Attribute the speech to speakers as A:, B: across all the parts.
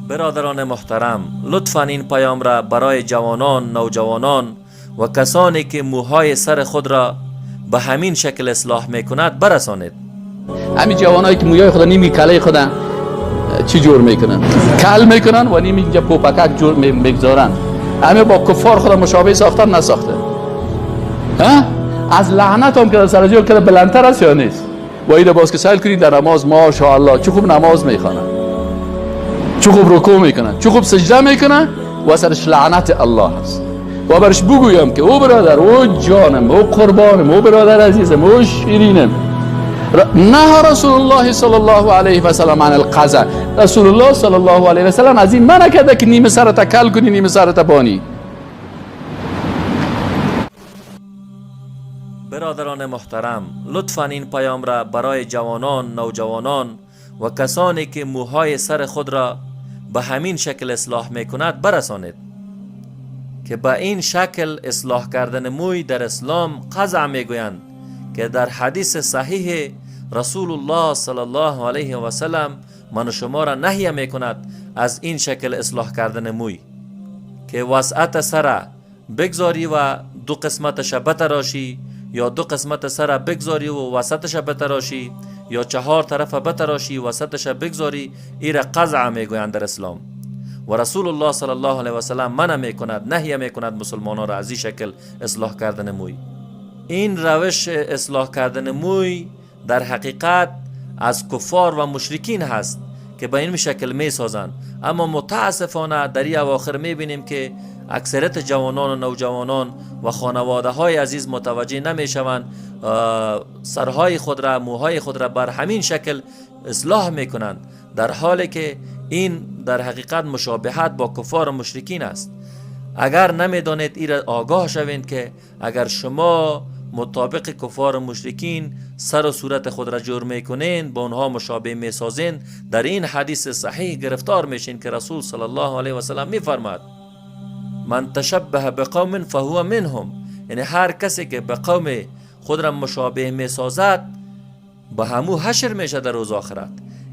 A: برادران محترم، لطفاً این پیام را برای جوانان، نوجوانان و کسانی که موهای سر خود را به همین شکل اصلاح میکند برسانید.
B: همین جوانایی که موهای خود نیمی کله خود چی جور میکنن، کل میکنن و نیمی اینجا پوپکک جور میگذارن. همه با کفار خود مشابه ساختن نساخته. ها؟ از لعنت هم که سر جور کرده بلندتر است یا نیست؟ و اینو باز که سیل کنید در نماز، ماشاءالله چه خوب نماز میخوانن، چه خوب رکوع میکنن، چه خوب سجده میکنن و سرش لعنت الله هست. و برش بگویم که او برادر، او جانم، او قربانم، او برادر عزیزم، او شیرینم، نه رسول الله صلی الله علیه و سلم عن القضا، رسول الله صلی الله علیه و سلم از این منع کرده که نیمه سرت کل کنی، نیمه سرت بانی.
A: برادران محترم، لطفاً این پیام را برای جوانان، نوجوانان و کسانی که موهای سر خود را به همین شکل اصلاح میکند برسانید که به این شکل اصلاح کردن موی در اسلام قزع میگویند که در حدیث صحیح رسول الله صلی الله علیه و سلم من و شما را نهی میکند از این شکل اصلاح کردن موی، که وسعت سر بگذاری و دو قسمتش بتراشی، یا دو قسمت سر بگذاری و وسطش بتراشی، یا چهار طرف بتراشی وسطش بگذاری. ایره قزع میگویند در اسلام. و رسول الله صلی الله علیه و سلم منع میکند، نهی میکند مسلمانان را از این شکل اصلاح کردن موی. این روش اصلاح کردن موی در حقیقت از کفار و مشرکین هست که به این شکل می سازند. اما متاسفانه در این اواخر می بینیم که اکثریت جوانان و نوجوانان و خانواده های عزیز متوجه نمی شوند، سرهای خود را، موهای خود را بر همین شکل اصلاح می کنند، در حالی که این در حقیقت مشابهت با کفار و مشرکین است. اگر نمیدانید این را آگاه شوید که اگر شما مطابق کفار و مشرکین سر و صورت خود را جور میکنین، با اونها مشابه میسازین، در این حدیث صحیح گرفتار میشین که رسول صلی الله علیه و سلم میفرماد من تشبه بقوم فهو منهم، یعنی هر کسی که به قوم خود را مشابه میسازد به همو حشر میشه در روز آخرت.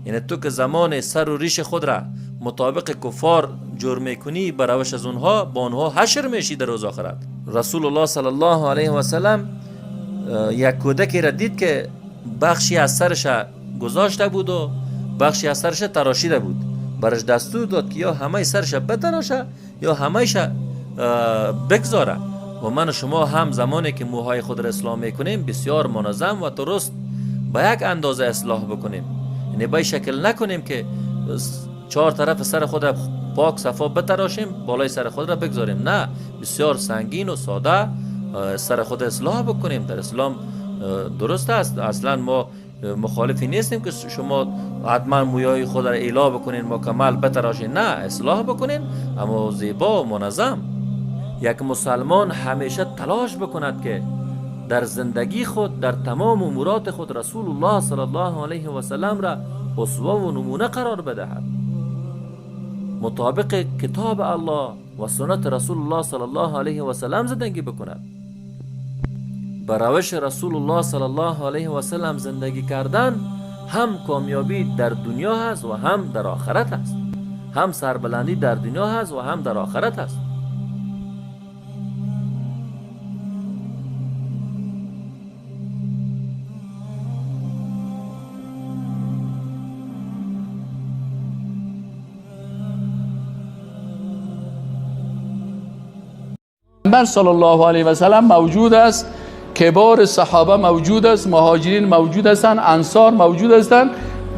A: یعنی تو که زمان سر و ریش خود را مطابق کفار جور میکنی، به روش از اونها با اونها حشر میشی در روز آخرت. رسول الله صلی الله علیه و سلم یک کودکی را دید که بخشی از سرش گذاشته بود و بخشی از سرش تراشیده بود، برش دستور داد که یا همه سرش بتراشه یا همه‌اش بگذاره. و من و شما هم زمانی که موهای خود را اصلاح میکنیم بسیار منظم و درست به یک اندازه اصلاح بکنیم، یعنی به شکل نکنیم که چهار طرف سر خود را پاک صفا بتراشیم بالای سر خود را بگذاریم. نه، بسیار سنگین و ساده سر خود اصلاح بکنیم. در اسلام درست است، اصلا ما مخالفی نیستیم که شما حتما مویای خود را ایلا بکنین مکمل بتراشین، نه، اصلاح بکنین اما زیبا و منظم. یک مسلمان همیشه تلاش بکند که در زندگی خود، در تمام امورات خود رسول الله صلی الله علیه و سلم را اسوه و نمونه قرار بدهد، مطابق کتاب الله و سنت رسول الله صلی الله علیه و سلم زندگی بکند. به روش رسول الله صلی الله علیه و سلم زندگی کردن هم کامیابی در دنیا هست و هم در آخرت هست، هم سربلندی در دنیا هست و هم در آخرت هست.
B: پیامبر صلی الله علیه و سلم موجود است، کبار صحابه موجود است، مهاجرین موجود هستند، انصار موجود هستند.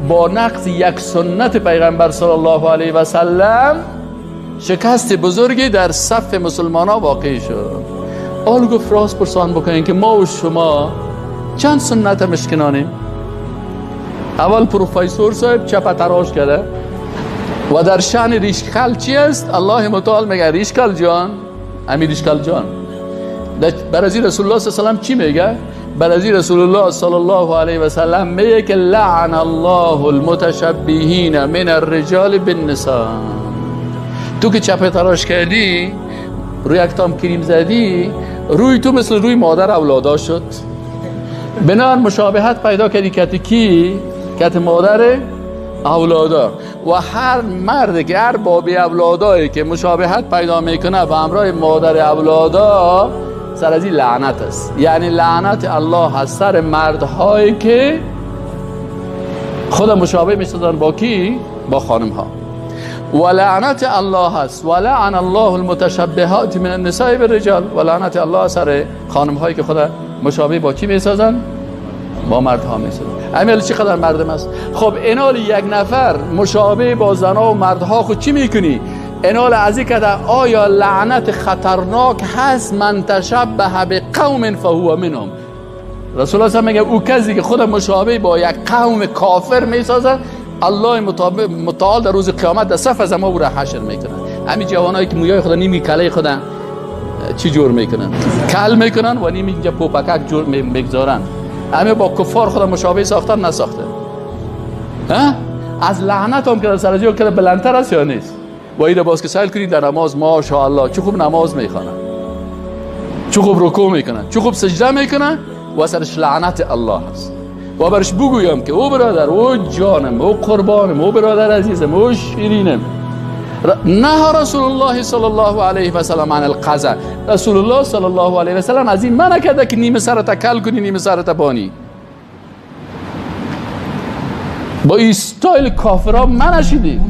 B: با نقض یک سنت پیغمبر صلی الله علیه و سلم شکست بزرگی در صف مسلمان ها واقع شد. آل گفت راست پرسان بکنین که ما و شما چند سنت مشکنانیم. اول پروفسور صاحب چپ تراش کرده و در شأن ریشکل چی است؟ الله متعال میگه ریشکل جان، امیر ریشکل جان، برازی رسول الله صلی الله علیه و سلم چی میگه؟ برازی رسول الله صلی الله علیه و سلم میگه که لعن الله المتشبهین من الرجال بالنساء. تو که چپه تراش کردی، روی یک تام کریم زدی، روی تو مثل روی مادر اولادا شد. بنابراین مشابهت پیدا کردی کت کی؟ کت مادر اولادا. و هر مرد که هر بابی اولادایی که مشابهت پیدا میکنه به همراه مادر اولادا، سر از این لعنت است. یعنی لعنت الله از سر مردهایی که خود مشابه میسازن با کی؟ با خانم ها. و لعنت الله است، و لعن الله المتشبهات من النساء بالرجال. و لعنت الله سر خانم هایی که خود مشابه با کی میسازن؟ با مردها میسازن. امیال چقدر مردم است. خب اینال یک نفر مشابه با زنها و مردها خود چی میکنی؟ اینال از این که آیا لعنت خطرناک هست؟ من تشبه بقوم فهو منهم. رسول الله میگه او کسی که خود مشابه با یک قوم کافر میسازن، الله متعال در روز قیامت در صف از ما او را حشر میکنن. همین جوانایی که مویای خود نیمی کله خودن چی جور میکنن؟ کل میکنن و نیمی اینجا پوپکک جور میگذارن. همه با کفار خود مشابه ساختن نساخته. ها؟ از لعنت هم که در سر جای که بلندتر است یا نیست؟ و ایره باز که سیل کنید در نماز، ماشاءالله چه خوب نماز میخوانن، چه خوب رکوع میکنن، چه خوب سجده میکنن، و سرش لعنت الله هست. و برش بگویم که او برادر، او جانم، او قربانم، او برادر عزیزم، او شیرینم، نه رسول الله صلی الله علیه و سلم عن القضا. رسول الله صلی الله علیه و سلم از این منع کرده که نیمه سرت کل کنی نیمه سرت بانی. با این استایل کافرها منع شدی.